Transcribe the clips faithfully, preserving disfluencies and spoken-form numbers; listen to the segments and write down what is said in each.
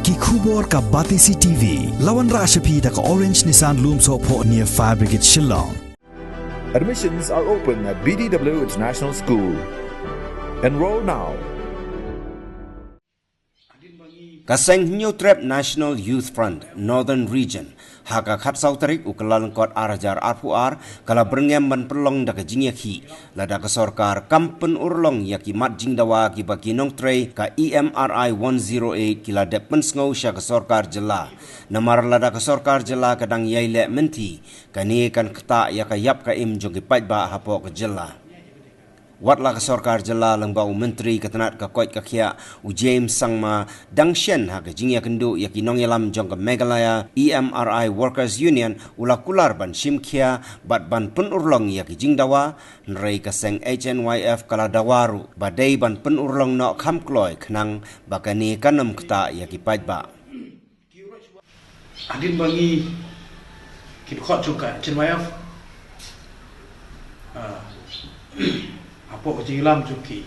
Ki khubor ka Batesi T V. La wanrah sha phi da ka Orange Nissan Lumsohphoh near Fire Brigade Shillong. Admissions are open at B D W International School. Enroll now. Ka seng Hynñiewtrep National Youth Front, Northern Region, ha ka khatsaw tarik u Kyllalyngkot ar hajar arphew ar, ka la byrngem ban pynlong da ka jingïakhih, lada ka sorkar kam pynurlong ïa ki mat jingdawa kiba ki nongtrei ka E M R I one zero eight ki la dep pynsngew sha ka sorkar jylla. Namar lada ka sorkar jylla ka dang ïai leh mynthi, kane kan ktah ïa ka ïap ka im jong ki paidbah hapoh ka jylla. Wat la ka sorkar jylla lyngba u Myntri ka tnat ka koit ka khiah u James Sangma dang shen ha ka jingïakynduh ïa ki nongïalam jong ka Meghalaya E M R I Workers Union, u la kular ban shim khia bad ban pynurlong ïa ki jingdawa, hynrei ka seng H N Y F ka la dawa ruh ba dei ban pynurlong noh kham kloi khnang ba kane kan ym ktah ïa ki paidbah. Hadien ba ngi ki dkhot jong ka H N Y F, ah, hapoh ka jingïalam jong ki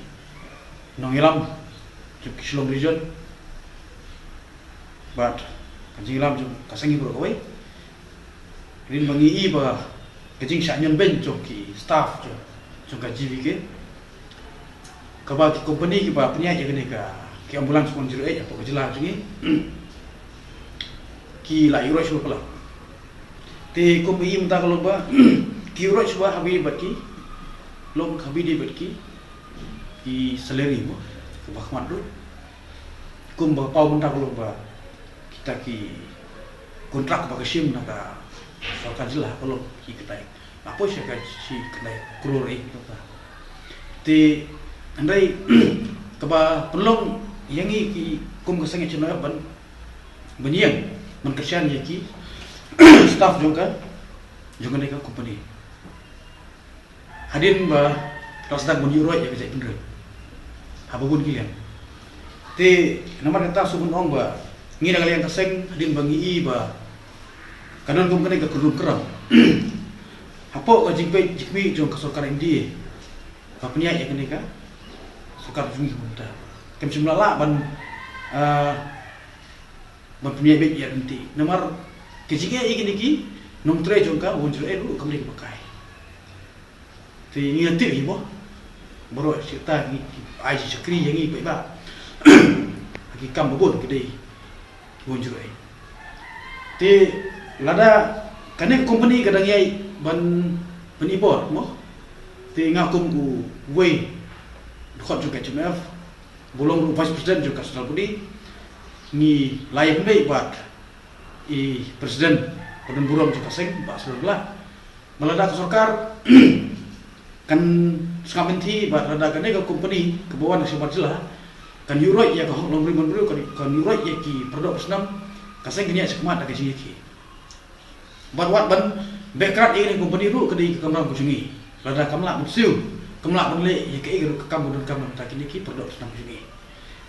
nongïalam jong ki Shillong Region bad ka jingïalam jong ka seng hi baroh kawei. Hadien ba ngi i ba ka jingshah ñion beiñ jong ki staff jong, jong ka G V K, kaba ki company kiba pynïaid ïa kane ka, ki ambulance one zero eight hapoh ka jylla jong ngi, ki la ïuhroit shuwa palat. Te kumba i mynta ka long ba ki ïuhroit shuwa ha kaba ïadei bad ki, long ha kaba ïadei bad ki, ki salary mo, kaba khmat ruh. Kumba paw mynta ka long ba kita ki kontrak ba ka shim na ka sorkar jylla ka long ki kynthei. Nga poi sha ka shi khyndai klur eh, kata. Te hynrei kaba pynlong ïa ngi ki kum ka seng H N Y F ban, ban ïeng ban kyrshan ïa ki staff jong ka, jong kane ka company. Hadien ba la sdang ban ïuhroit ïa ka jaitbynriew ha ba bun ki liang. Te namar kata shu ban ong ba ngi na ka liang ka seng, hadien ba ngi i ba ka don kum kane ka kynrum kynram hapoh ka jingpeit jingkhmih jong ka sorkar M D A ba pynïaid ïa kane ka sorkar jong ngi mynta, kam shym la lah ban, ah, ban pynïaid beit ïa lynti. Namar ka jingeh ïa kine ki nongtrei jong ka one zero eight ruh kam dei kaba kai. Te ngi ïa tip hi mo, baroh shi katta ngi, ki ai shi shakri ïa ngi paidbah ha ki kam ba bun ki dei ki one zero eight. Te lada kane ka company ka dang ïai ban, ban i bor mo, te nga kum uwei dkhot jong ka H M F, ba long ruh vice president jong ka central body, ngi la ïa pynbeit bad i president ba donburom jong ka seng, Bah Sylvester Blah, ba lada ka sorkar kan sngap lynti bad lada kane ka company kaba wan na shabar jylla kan ïuhroit ïa ka hok longbriew manbriew, kan, kan ïuhroit ïa ki pyrdoh pyrsnam, ka seng kan ïaid shakhmat da ka jingïakhih. Bad wat ban beh krad ïa kane ka company ruh ka dei ka kamram ka jong ngi. Lada kam lah ban siew, kam lah ban leh ïa kaei ka ruh ka kam ba donkam na bynta kine ki pyrdoh pyrsnam ka jong ngi.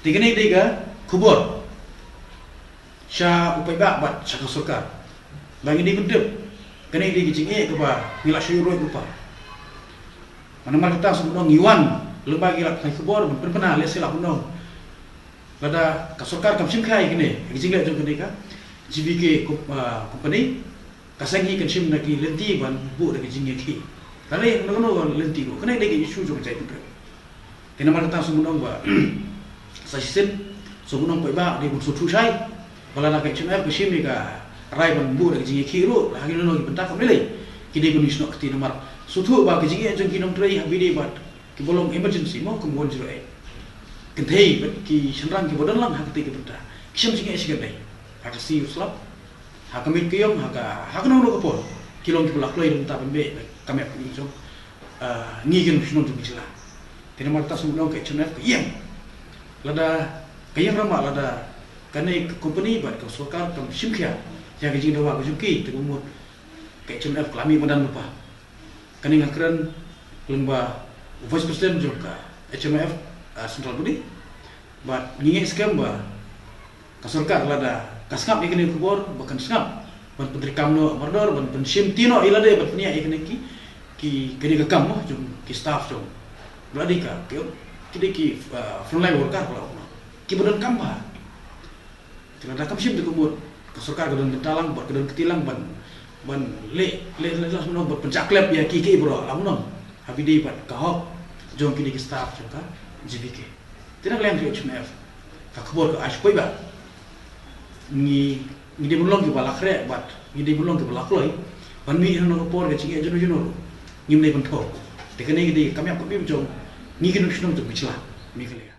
Te kane ka dei ka khubor sha u paidbah bad sha ka sorkar ba ngi dei ban tip. Kane ka dei ka jingeh kaba ngi la shu ïuhroit lypa. Namar kata shu ban ong ngi wan lyngba ki lad pathai khubor ban pynbna lehse lah ban ong lada ka sorkar kam shim khia ïa kane ka jingleh jong kane ka G V K com-, ah, company, ka seng hi kan shim na ki lynti ban buh da ka jingïakhih. Lane na kano ka lynti ruh, kane ka dei ka issue jong ka jaitbynriew. Te namar kata shu ban ong ba sa shisien shu ban ong paidbah dei ban sngewthuh shai ba lada ka H M F ka shim ïa ka rai ban buh da ka jingïakhih ruh, ha kino kino ki bynta kam lei lei ki dei ban ïasnoh kti. Namar sngewthuh ba ka jingeh jong ki nongtrei ha ba ïadei bad kiba long emergency mo, kum one zero eight, kynthei bad ki shynrang kiba don lang ha katei ka bynta ki shem jingeh shikatdei, ha ka sngi u slap, ha ka miet ka ïong, ha ka, ha kano kano ka por, ki long kiba la kloi da ka bynta ban beh da ka map ka jong, ah, ngi ki nongshong shnong jong ka jylla. Te namar kata shu ban ong ka H M F ka ïeng, lada ka ïeng rangbah, lada kane ka company bad ka sorkar kam shim khia ïa ka jingdawa ka jong ki, te ka mut ka H M F ka la mih madan lypa. Kane nga kren lyngba u vice president jong ka H M F, ah, central body. Bad ngi ngeit skhem ba ka sorkar lada ka sngap ïa kane ka khubor ba kan sngap ban pyntreikam noh mardor, ban pynshim ti noh ïa lade ban pynïaid ïa kane ki, ki, kane ka kam mo jong ki staff jong, ba la dei ka, ki, ki dei ki, ah, frontline worker ba la ong, kiba donkam bha. Te lada kam shim te ka mut ka sorkar ka don bynta lang bad ka don kti lang ban ban leh leh leh lah nong bad pynjaklep ïa ki ki bro lang nong. Ha bide bad ka hok jong kine ki staff jong ka G B K. Te na ka liang ka H M F ka khubor ka ai sha phi ba ngi ngi dei ban long kiba la khreh bad ngi dei ban long kiba la kloi. Ban mih ha nong ka por ka jingeh jong jong ngim dei ban thoh. Te kane ka dei ka kam ïap ka bim jong ngi ki nong shnong jong Bichla Meghalaya.